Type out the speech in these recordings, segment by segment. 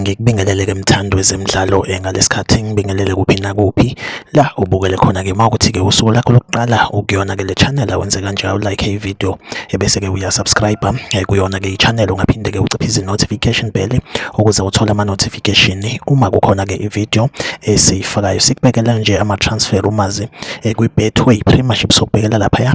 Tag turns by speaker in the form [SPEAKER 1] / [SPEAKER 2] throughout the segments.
[SPEAKER 1] Ngikubingelele-ke mthandi wezemidlalo ngalesikhathi ngibingelele kuphi nakuphi la ubukele khona-ke uma ukuthi-ke usuku lakho lokuqala ukuyona-ke le channel awenze kanje awulike i-video ebese-ke uyasubscribe kuyona-ke i-channel ungaphinde-ke uciphise i-notification bell ukuze uthole ama-notification uma kukhona-ke i-video esiyifakayo. Sikubekela nje ama-transfer umazi kwi-Betway Premiership sokubhekela laphaya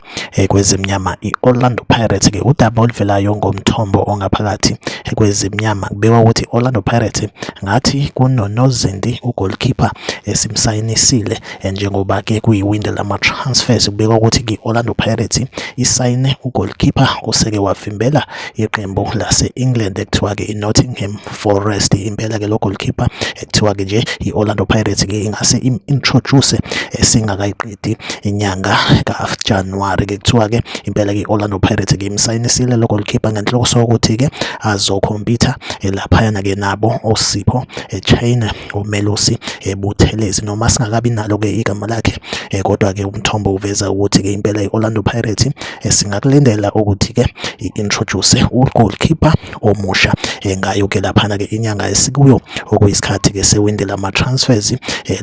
[SPEAKER 1] kwezimnyama i-Orlando Pirates ke udaba oluvelayo ngomthombo ongaphakathi kwezimnyama kubikwa ukuthi i-Orlando Pirates ngathi kunonozinti ugoalkeeper esimsayinisile njengoba ke kuyiwindi lama-transfers kubikwa ukuthi i-Orlando Pirates isayine ugoalkeeper oseke wavimbela iqembu lase-England ekuthiwa ke i-Nottingham Forest. Impela ke lo goalkeeper ekuthiwa ke nje i-Orlando Pirates ke ingase im-introduce esingakayiqedi inyanga kaJanuary. Ke kuthiwa ke impela ke i-Orlando Pirates ke imsayinisile lo goalkeeper ngenhloso yokuthi ke azokhompyutha laphayana ke nabo oSipho Chaine, uMelusi Buthelezi, noma singakabi nalo ke igama lakhe, kodwa ke umthombo uveza ukuthi ke impela i-Orlando Pirates singakulindela ukuthi ke i-introduce u-goalkeeper omusha ngayo ke laphana ke inyanga esikuyo okuyisikhathi ke sewindi lama-transfers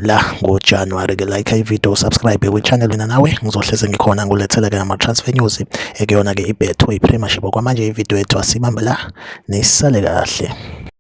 [SPEAKER 1] la ngoJanuary. Ke like i-video, subscribe kwi-channel, mina nawe ngizohleze ngikhona ngulethela ke ama-transfer news ekuyona ke i-Betway Premiership. Okwamanje i-video yethu asibambe la, nisale kahle.